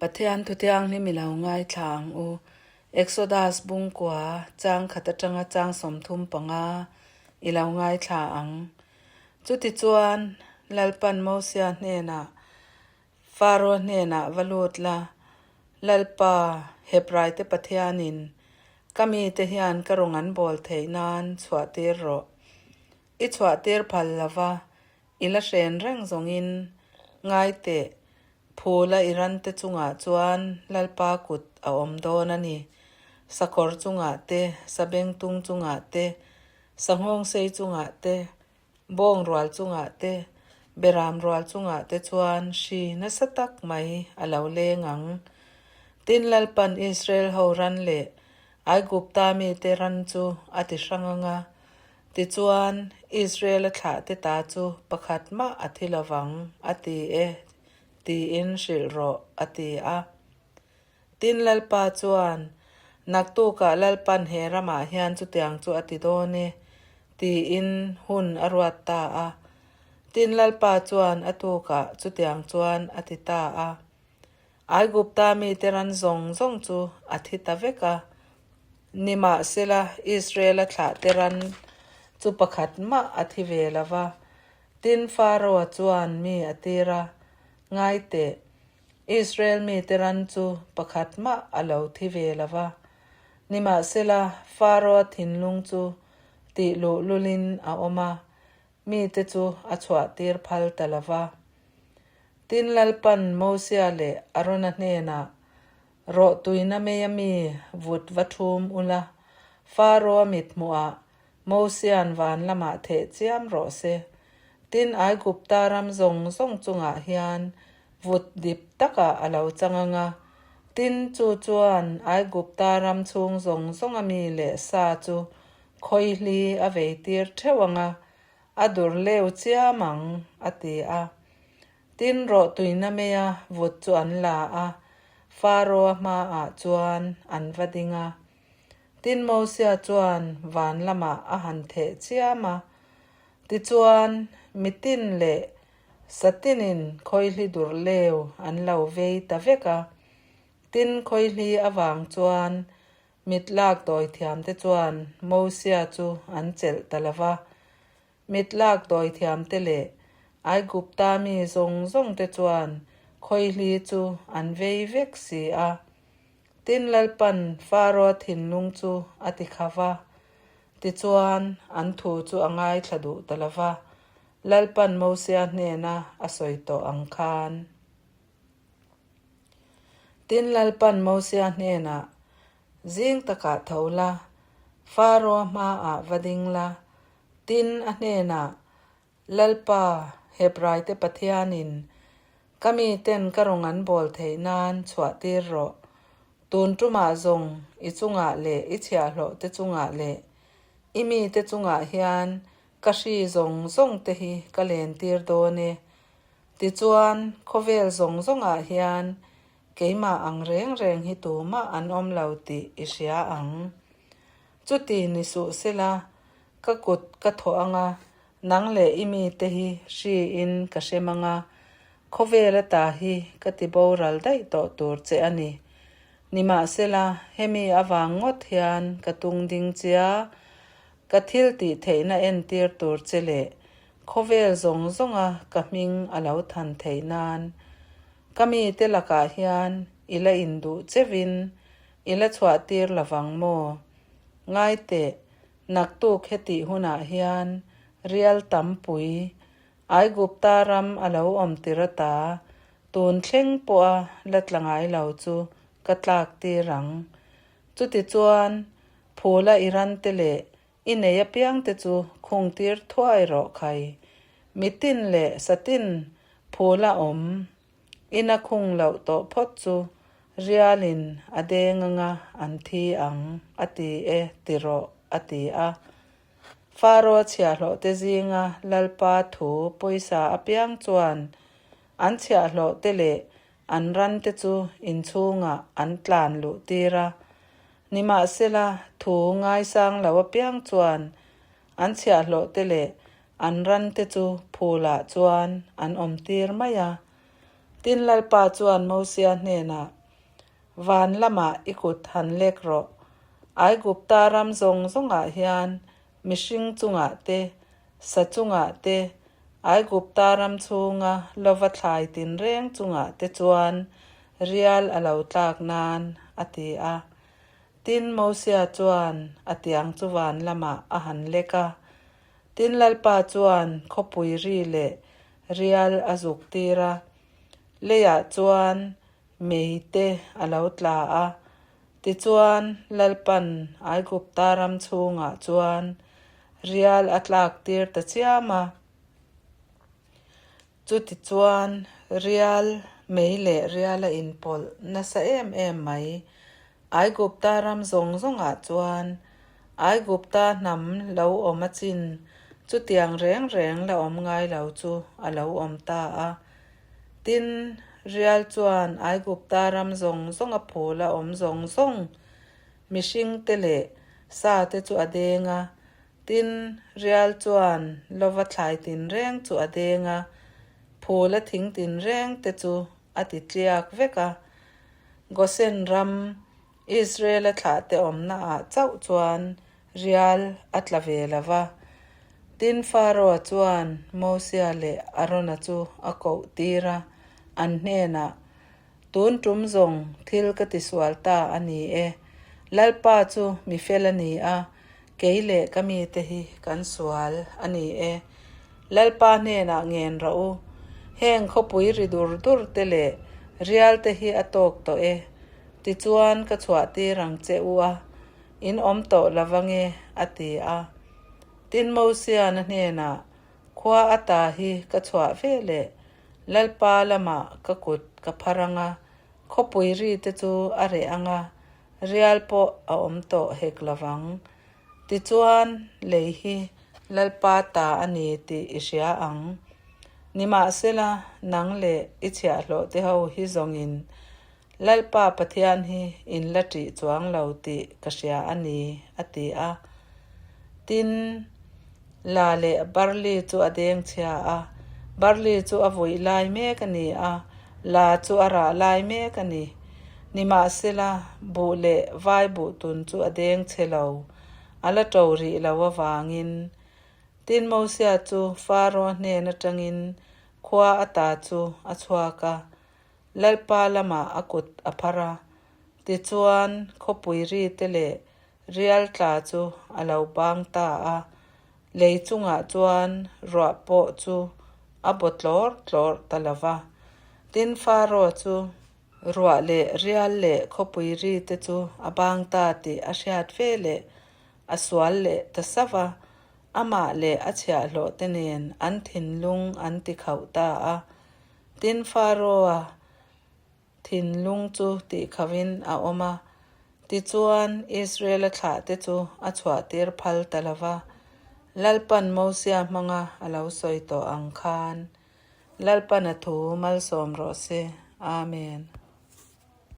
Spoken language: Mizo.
Pathian thu thianghlim i lo ngaithla ang u. Exodus bungkua chang khat atanga chang 35 i lo ngaithla ang. Chutichuan, Lalpan Mosia hnenah, Faro hnenah va lut la, Lalpa, Hebraite Pathianin ka mite hian ka rawn an bawl theih nan chhuahtir rawh. I chhuahtir phal lova, i la hren reng zawngin ngai teh, phula i rante chungah chuan Lalpa kut a awm dawn a ni. Sakawr chungah te, sabengtung chungah te, sanghawngsei chungah te, Bawng rual chungah te, beram rual chungah te chuan hri nasa tak mai a lo leng ang. Tin, Lalpan Israel ho ran leh Aigupta mite ran chu a ti hrang ang a, tichuan, Israel-a thlahte ta chu pakhat mah a thi lo vang, a ti e, tiin hrilh rawh, a ti a. Tin, Lalpa chuan, Naktukah Lalpan he ramah hian chutiang chu a ti dawn e, tiin hun a ruat ta a. Tin, Lalpa chuan a tukah chutiang chuan a ti ta a. Aigupta mite ran zawng zawng chu a thi ta vek a. Nimahsela, Israela thlahte ran chu pakhat mah a thi ve lo va. Tin, Faraoa chuan mi a tir a, Ngai teh, Israel mite ran chu pakhat mah a lo thi ve lo va. Nimahsela, Faraoa thinlung chu tih luhlulin a awm a, mite chu a chhuahtir phal ta lo va. Tin, Lalpan Mosia leh Arona hnenah, Rawhtuina meia mi vut va thum ula, Faraoa mithmuhah Mosia'n van lamah theh chiam rawh se. Tin, Aigupta ram zawng zawng chungah hian vut dip takah a lo chang ang a. Tin, chu chuan Aigupta ram chhung zawng zawnga mi leh sa chu khawihli a veitir theuh ang a, a dur leu chiam ang, a ti a. Tin, rawhtuina meia vut chu an la a, Faraoa hmaah chuan an va ding a. Tin Mosia chuan van lamah a han theh chiam a, tichuan mitin leh satinin khawihli dur leu an lo vei ta vek a. Tin khawihli avang chuan mit lak dawithiamte chuan Mosia chu an chelh ta lo va. Mit lak dawithiamte leh Aigupta mi zawng zawngte chuan khawihli chu an vei vek si a. Tin Lalpan Faraoa thinlung chu a ti kha va, tichuan an thu chu a ngaithla duh ta lo va, Lalpan Mosia hnena a sawi tawh ang khan. Tin Lalpan Mosia hnenah, Zing takah tho la, Faraoa hmaah va ding la, tin a hnenah, Lalpa, Hebraite Pathianin ka miten ka rawn an bawl theih nan chhuahtir rawh. Tun tumah zawng i chungah leh i chhiahhlawh te chungah leh i mite chungah hian ka hri zawng zawng te hi ka lentir dawn e. Tichuan, khawvel zawng zawngah hian keimah ang reng reng hi tumah an awm lo tih i hria ang. Chuti ni suh sela, Ka kut ka thawh ang a, nang leh i mite hi hriin ka hrem ang a, khawvel ata hi ka ti boral daih tawh tur che a ni. Nimahsela, hemi avang ngawt hian ka tung ding chia, ka thil tih theihna entir tur che leh khawvel zawng zawnga ka hming a lo than theih nan. Ka mite lakah hian i la induh chevin i la chhuahtir lovang maw? Ngai teh, Naktuk hetih hunah hian rial tampui Aigupta ram a lo awm tir ata tun thleng pawha la tla ngai lo chu ka tlak tir ang. Chutichuan, phula i rante leh i nei apiangte chu khung tir thuai rawh khai. Mitin leh satin phula awm Ina khung loh tawh phawt chu rialin a deng anga an thi ang, a ti e, ti rawh, a ti a. Faraoa chhiahhlawhte zinga Lalpa thu pawisa apiang chuan an chhiahhlawhte leh an rante chu inchhungah an tlan luh tir a. Nimahsela, thu ngaisang lo apiang chuan An chhiahhlawhte leh an rante chu phulah chuan an awmtir mai a. Tin Lalpa chuan Mosia hnenah. Van lamah i kut han lek rawh. Aigupta ram zawng zawngah hian mihring chungah te, sa chungah te, Aigupta ram chhunga lova thlai tinreng chungah te chuan rial a lo tlak nan, a ti a. Tin, Mosia chuan a tiang chu van lamah a han lek a. Tin, Lalpa chuan khawpui ri leh rial a zuk tir a. Leiah chuan mei te a lo tla a. Tichuan, Lalpan Aigupta ram chhungah chuan rial a tlak tir ta chiam a. Chutichuan, rial mei leh rial a inpawlh nasa em em mai. Aigupta ram zawng zawngah chuan Aigupta hnam lo awm a chin chutiang reng reng la awm ngai lo chu a lo awm ta a. Tin, rial chuan Aigupta ram zawng zawnga phul a awm zawng zawng mihringte leh sate chu a deng a. Tin, rial chuan lova thlai tinreng chu a deng a, phul a thing tinreng te chu a ti tliak vek a. Gosen ram, Israel-a thlahte awmnaah chauh chuan rial a tla ve lo va. Tin, Pharaoh-a chuan Mosia leh Arona chu a koh tir a, an hnenah, Tun tum zawng thil ka tisual ta a ni e. Lalpa chu mi fel a ni a, kei leh ka mite hi kan sual a ni e. Lalpa hnenah ngen rawh u. Heng khawpui ri dur dur te leh rial te hi a tawk tawh e. Tichuan ka chhuah tir ang che u a, in awm tawh lo vange, a ti a. Tin Mosiana hnenah, Khua ata hi ka chhuah ve leh Lalpa lamah ka kut ka phar ang a, khawpui ri te chu a reh ang a, rial pawh a awm tawh hek lo vang. Tichuan, lei hi Lalpa ta a ni tih i hria ang. Nimahsela, nang leh i chhiahhlawh te ho hi zawngin Lalpa Pathian hi in la ṭih chuang lo tih ka hria a ni, a ti a. Tin, la leh barli chu a deng chhia a, barli chu a vuih lai mek a ni a, la chu a rah lai mek a ni. Nimahsela, buh leh vai buh tun chu a deng chhe lo, a la ṭo rih lo avangin. Tin, Mosia chu Faro hnen aṭangin khua ata chu a chhuak a, Lalpa lamah a kut a phar a, tichuan khawpui ri te leh rial tla chu a lo bang ta a, lei chungah chuan ruah pawh chu a baw tlawr tlawr ta lo va. Tin, Faro chu ruah leh rial leh khawpui ri te chu a bang ta tih a hriat ve leh a sual leh ta sauh va, amah leh a chhiahhlawh te nen an thinlung an tikhauh ta a. Tin, Pharaoh-a thinlung chu tihkhavin a awm a, tichuan Israel-a thlahte chu a chhuahtir phal ta lo va. Lalpan Mosia hmanga a lo sawi tawh ang khan, Lalpan a thu malsawm rawh se. Amen.